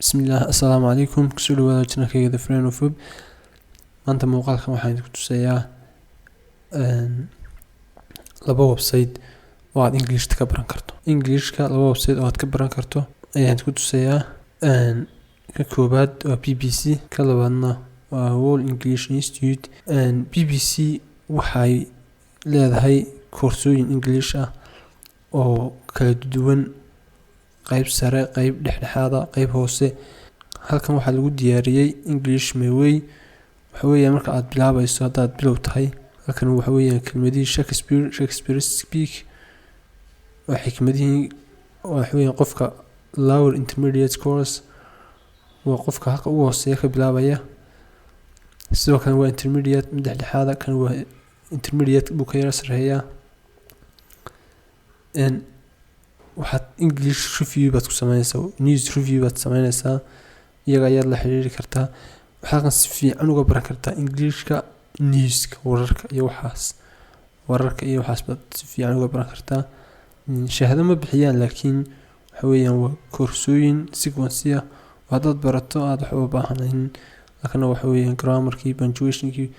Bismillaah, assalaamu calaykum. Kusoo dhawaada channelkayga The Friend of Web. Maanta muuqaalkan waxaan idinku tusayaa laba website oo aad Englishta ka baran karto. Englishka laba website oo aad ka baran karto ayaan idinku tusayaa. Ka koobaad waa BBC, ka labaadna waa World English Institute. BBC waxay leedahay koorsooyin English ah oo kala duwan, qayb sare, qayb dhexdhexaada, qayb hoose. Halkan waxaa lagu diyaariyey English My Way. Waxa weeyaan marka aad bilaabayso, haddaad bilow tahay, halkan waxa weeyaan kelmadihii Shakespeare, Shakespeare speak, waa xikmadihii. Waxa weeyaan qofka lower intermediate course, waa qofka halka ugu hooseeya ka bilaabaya. Sidoo kale waa intermediate, mid dhexdhexaada. Kan waa intermediate buu ka yara sarreeyaa. Waxaad English review baad ku sameynaysaa, news review baad sameynaysaa, iyaga ayaad la xiriiri kartaa. Waxaad halkan si fiican uga baran kartaa Englishka, newska, wararka iyo waxaas, wararka iyo waxaas baad si fiican uga baran kartaa. Shahaado ma bixiyaan, laakiin waxa weeyaan waa koorsooyin sequence ah oo haddaad barato aad waxba u baahnayn. Halkana waxa weeyaan grammarkii, punctuationkii,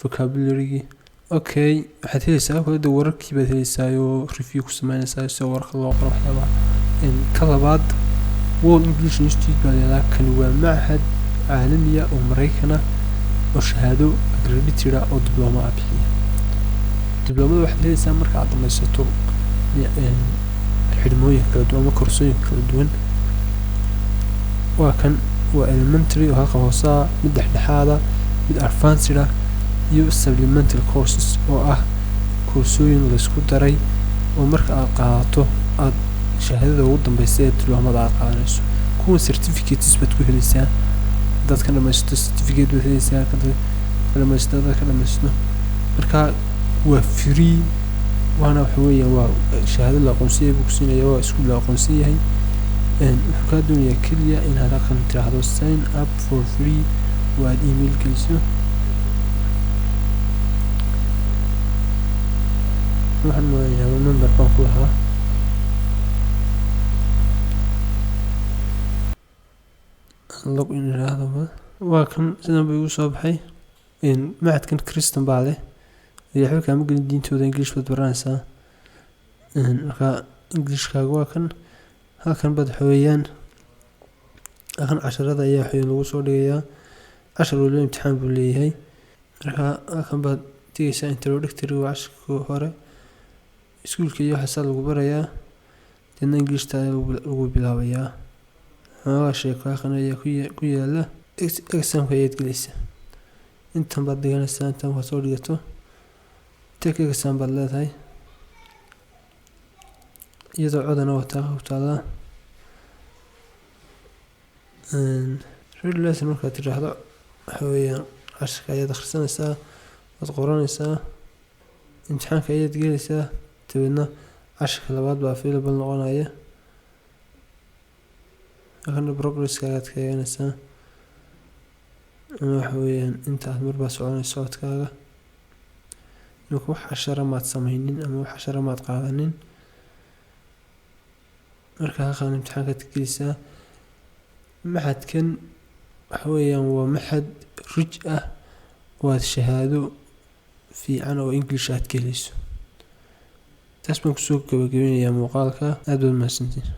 vocabulary-gii. Okay, waxaad helaysaa kale wararkii baad helaysaa oo review ku sameynaysaa sida wararka loo qoro, waxyaabaha. Ka labaad World English Institute baa leedahay. Kani waa machad caalamiya oo Maraykan ah oo shahaado accredited ah oo diblooma ah bixiya. Dibloomada waxaad helaysaa marka aad dhamaysato xidhmooyin kala duwan ama koorsooyin kala duwan. Waa kan, waa elementary oo halka hoose ah, mid dhexdhexaada, mid advanced ah iyo supplementary courses oo ah koorsooyin laysku daray oo marka aad qaadato aad shahaadada ugu dambeysa ee dibloomada aad qaadanayso. Kuwan certificates baad ku helaysaa. Haddaad ka dhamaysato certificate baad helaysaa, ka dhamaysato, haddaad ka dhamaysato. Marka waa free, waana waxa weeyaan waa shahaado la aqoonsan yahay buu ku siinaya, waa iskuul la aqoonsan yahay. Wuxuu kaa doonayaa keliya inaad halkan tiraahdo "sign up for free" oo aad email geliso. Waxaan moodayaa member baan ku lahaa. Log in iraahdoba, waa kan, sidan buu igu soo baxay. Macadkan Christian baa leh, waxba kaama gelin diintooda, English baad baranaysaa. Marka Englishkaaga waa kan, halkan baad waxa weeyaan halkan casharada ayaa waxa lagu soo dhigayaa. Cashar waliba imtixaan buu leeyahay. Marka halkan baad tegeysaa, introductory waa casharka hore, iskuulka iyo waxaasaa lagu barayaa, deedna Englishta ayaa lagu bilaabayaa. Xoogaa sheeko halkan ayaa ku yaala. Examka ayaad gelaysaa, intan baad dhiganaysaa. Intan markaad soo dhigato, take exam baad leedahay, iyadoo codana wataa ku taallaa. Read lesson markaad tiraahdo, waxa weeyaan casharka ayaad akhrisanaysaa, waad qoranaysaa, imtixaanka ayaad gelaysaa, dabeedna casharka labaad baa available noqonaya. Halkana progresska ayaad ka eeganaysaa, ama waxa weeyaan inta aad marbaa soconayso socodkaaga. Imika wax cashara maad sameynin ama wax cashara maad qaadanin. Marka halkan imtixaankaad ka gelaysaa. Maxadkan waxa weeyaan waa maxad rich ah oo aad shahaado fiican oo English aad ka helayso. Taas baan kusoo gabagabeynayaa muuqaalka. Aad baad mahadsantihiin.